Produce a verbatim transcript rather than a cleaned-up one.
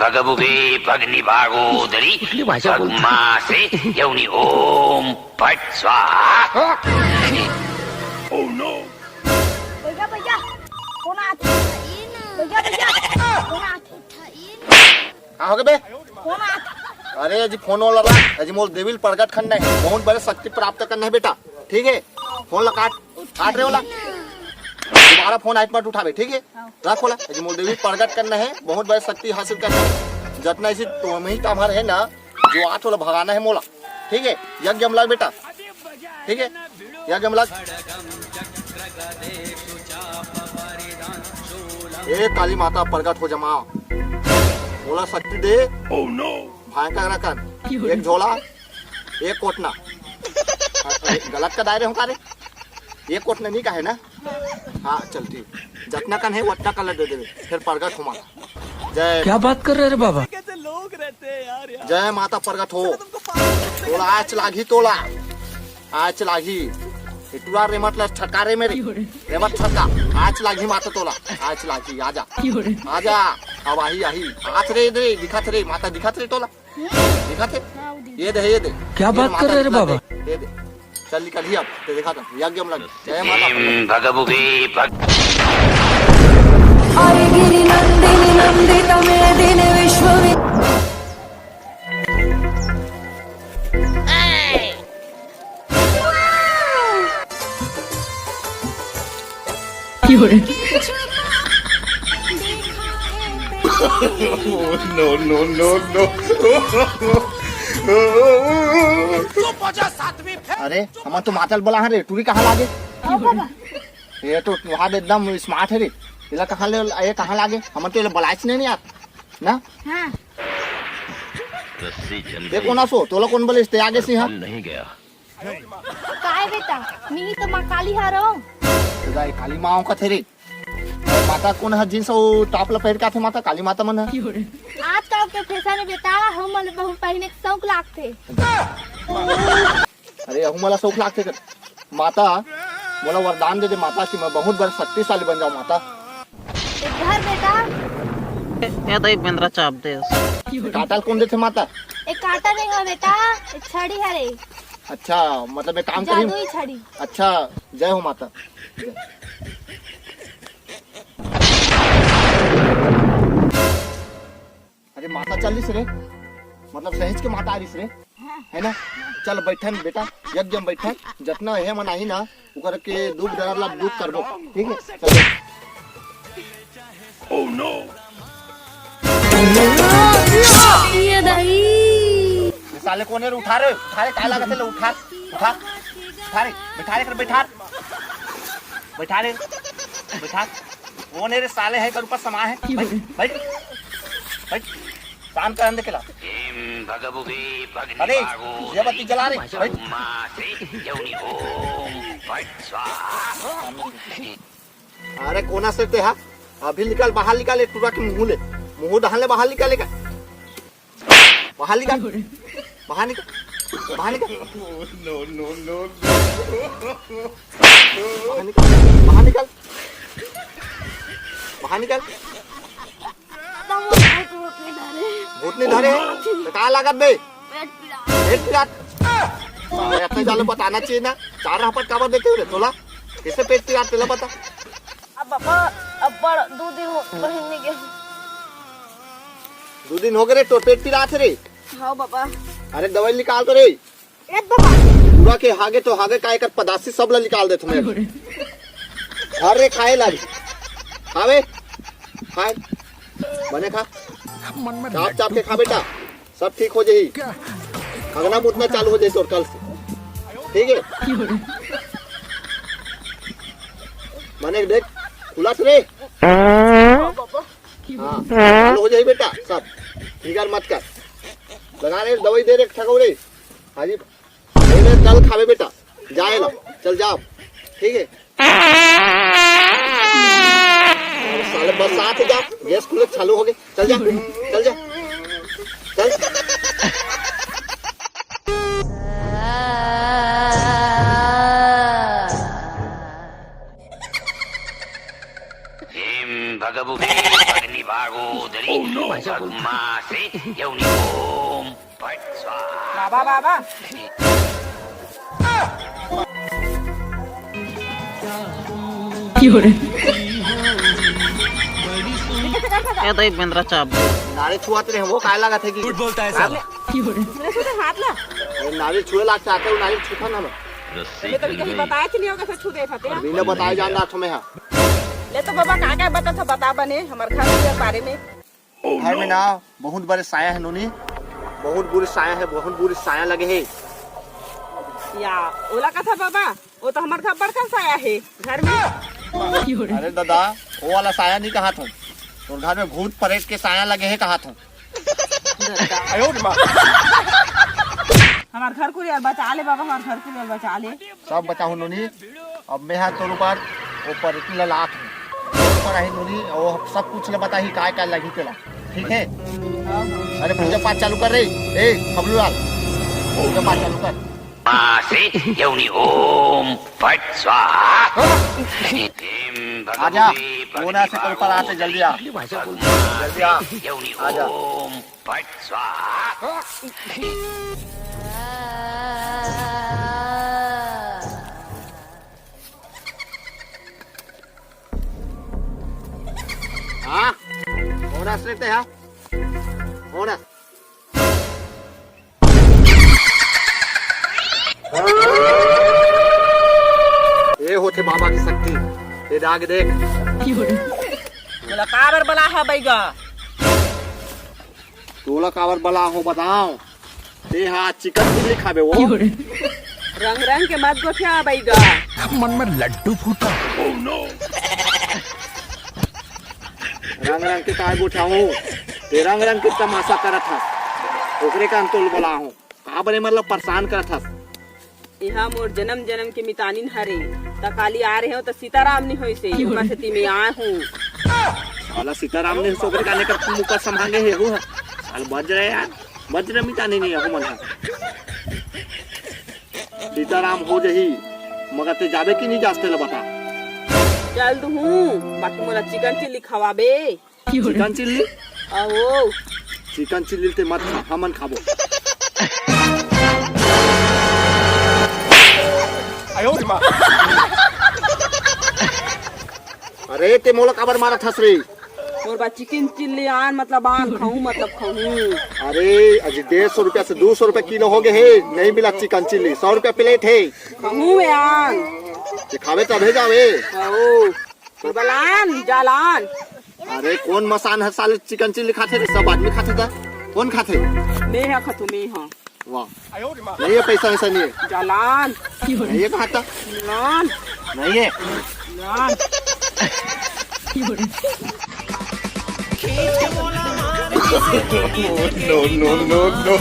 भगबुगे भगनि भागोदरी भगमासे यौनि ओम फट स्वाहा। भैया, भैया, फोन आथे। भैया, भैया, फोन आथे। का होगे बे? फोन आथे। अरे जी, फोन वाला रहा। अजी मोर देवी ल प्रगट करना है, बहुत बड़े शक्ति प्राप्त करना है बेटा, ठीक है? फोन ला काट, काट रे वाला। दोबारा फोन आए मत उठावे, ठीक है? रख वाला। अजी मोर देवी ल प्रगट करना है, बहुत बड़े शक्ति हासिल करना है। जतना इसी तुम्ही टामर है ना, जो आठ वाला भगाना है मोला, ठीक है? यज्ञ में लग बेटा, ठीक है? यज्ञ में लग। ए काली माता प्रगट हो जमा, मोला शक्ति दे। भयंकर रकन, एक झोला, एक कोटना। हाँ, अरे, गलत का दायरे हूँ का रे? एक कोटना नहीं का है ना? हाँ, चल ठीक, जतना कन है उतना कन दे देवे, फिर प्रगट हो माता। जय क्या बात कर रहे रे बाबा? जय माता प्रगट हो। तोला आज लागही तोला, आज लागही। ए टुरा रेमट ला छटका रे मेरे, रेमट छटका। आज लागही माता तोला, आज लागही। आजा, आजा। अब आही, आही। आत रे, दे दिखत रे, माता दिखत रे तोला, दिखत रे। ये दे, ये दे। क्या ये बात कर माता रहे रे दिखत बाबा? रे, ये दे। चल निकल ही अब, ते देखा था, यज्ञ में लग। जय माता। भगबुगे भग- गिरि नंदिनि नंदित मेदिनि विश्व। No, no, no, no। अरे, हमन तो माता ल बलाहन रे, टूरी कहाँ लागे? आओ बाबा। ये तो तुहार एकदम स्मार्ट है रे। इला कहाँ ले, ये कहाँ लागे? हमन तो इला बलाइस नहीं, नहीं यार। ना? हाँ। देखो ना सो, तोला कौन बले इस्ते आगे से, हाँ? काय बेटा, मिही तो माँ काली हारो। दाई काली माँ का थे रे। माता कौन है जींस और टॉप ला पहन के आथे माता काली माता मन है। आजकल के फैशन है बेटा, हम मन बहुत पहने के शौक लागथे। अरे, अहू मोला शौक लागथे कर। माता, मोला वरदान दे दे माता कि मैं बहुत बड़ शक्तिशाली बन जाऊं माता। एक घर बेटा। ए, ए दई बेंदरा चाप दे। काटा ल कौन देथे माता? एक काटा नहीं हो बेटा, एक छड़ी हरे। अच्छा, मतलब एक काम करी। जादुई छड़ी। अच्छा, जय हो माता। अरे माता चलिस रे, मतलब सहेज के माता आरिस रे, है ना? चल बैठन बेटा, यज्ञ में बैठन, जतना हे मन आही ना, ओकर के दुख दर्द ला दूर करबो, ठीक है? चल। ये दही। ये साले कौन है रे? उठा रे, उठा रे, काय लागत है ले? उठा, उठा, उठा रे, बैठा रे, कर बैठा, बैठा रे, बैठा। कौन है रे साले, है कर ऊपर समा है? बैठ, बैठ, बैठ। काम कर अंदर के ला। अरे, ये बत्ती जला रे। अरे कोना से ते हा? अभी निकल, बाहर निकल, एक टुरा के मुंह ले, मुंह डहान ले, बाहर निकल, निकल, बाहर निकल, बाहर निकल, बाहर निकल। No, no, no, no। बाहर निकल, बाहर निकल, बाहर निकल। भूत नहीं धरे। भूत नहीं धरे? तो का लागत बे? पेट पीड़ा। पेट पीड़ा। अरे, इतना जाले बताना चाहिए ना। चार हपट काबर देते हो रे तोला? कैसे पेट पीड़ा तेला बता? अब पापा, अब बड़ दो दिन हो, बहिन नहीं गए। दो दिन हो गए रे, तो पेट पीड़ा थे रे। हाँ पापा। अरे, दवाई निकाल तो रे। ए बाबा। पूरा के हागे तो हागे, का एकर पदासी सब ला निकाल देत हमें। हर रे खाए ला। खावे। खाए। बने खा। चाप चाप के खा बेटा। सब ठीक हो जाही। हगना मुतना चालू हो जाही तोर कल से। ठीक है? बने देख। खुला से रे। हाँ। चालू हो जाही बेटा। सब। फिकर मत कर। लगा रे दवाई दे रे ठगौरे। हाँ जी। ए, कल खावे बेटा, जाए ला, चल जाओ, ठीक है। साले बरसात है जा, गैस खुले चालू हो गए, चल जा, चल जा, चल। भगवते भगनि भागोदरी भगमासे योनि ओम फट स्वाहा। बाबा, बाबा। ए दई बेंदरा चाप। नारे छुआत रहे, वो काय लागत हे कि झूठ बोलता है साला। मेरे से तो हाथ ला। अरे नारे छुए लागत हे, नारे छुता ना मैं। मैं तो कभी बताया कि नहीं होगा, छू दे खाते हैं। बिना बताए जान रहा था मैं, हाँ। ले तो बाबा, का का बता था, बता बने हमर घर के बारे में। घर में ना बहुत बड़े साया हे नोनी, बहुत बुरी साया हे, बहुत बुरी साया लगे हे। या ओला कथा बाबा, वो तो हमर घर बड़का साया हे घर में। अरे दादा, वो वाला साया नहीं कहा था, तोर घर में भूत प्रेत के साया लगे हे कहा था। हमर घर कुरियर बचा ले बाबा, हमर घर कुरियर बचा ले। सब बचाहूँ नोनी, अब मैं हा तोर ऊपर वो प्रेत ला लात हूँ। ऊपर आही नोनी, वो सब कुछ ला बताही, काय काय लगही तेला, ठीक है? अरे पूजा पाठ चालू कर रे, ए खबलू लाल, पूजा पाठ चालू कर। मासे योनि ओम फट स्वाहा। आजा, कोना से कोई पर आते, जल्दी आ, जल्दी आ, आजा। ओम फट स्वाहा। हाँ, होना से ते हाँ, होना। ये होथे बाबा की शक्ति, ये दाग देख। तोला काबर बला है बैगा? तोला काबर बला हो बताओ। ते हा चिकन चिल्ली खाबे वो। रंग रंग के मत गोठिया बैगा। मन में लड्डू फूटा। रंग रंग के काय गोठिया हो? ते रंग रंग के तमाशा करत हस। ओकरे का अंतोल बला हो। का बरे मतलब परेशान करत हस? इहा मोर जन्म जन्म के मितानिन हरे। त काली आ रहे हो त सीताराम नहीं होइसे। ओकर सेती मैं आए हूँ। साला सीताराम नहीं होइसे, ओकरे काने कर मुका संभांगे हे हो। साल बज रहे यार। बज रहे मितानिन नहीं हो मन हा। सीताराम हो जही, मगर ते जाबे कि नहीं जास तेला बता। चल दू हूँ, बाकी मोला चिकन चिल्ली खवाबे। Chicken chilli? आओ। चिकन चिल्ली ते मत खा, हमन खाबो। अरे ते मोला काबर मारत हस रे? मोर बा चिकन चिल्ली आन, मतलब आन खाऊं, मतलब खाऊं। अरे, अजी डेढ़ सौ रुपया से दो सौ रुपया किलो हो गए हे, नहीं मिला चिकन चिल्ली, सौ रुपया प्लेट हे। खाऊं मैं आन। ते खावे तभे जावे। आओ। मोर बा लान, जा लान। अरे कौन मसान है साले चिकन चिल्ली खाथे रे? सब आदमी खाथे था। कौन खाथे? मैं हा खाथू, मैं हा। वाह। नहीं है पैसा वैसा नहीं है। जा लान। नहीं है कहा था? लान। नहीं है। लान। No, no, no, no.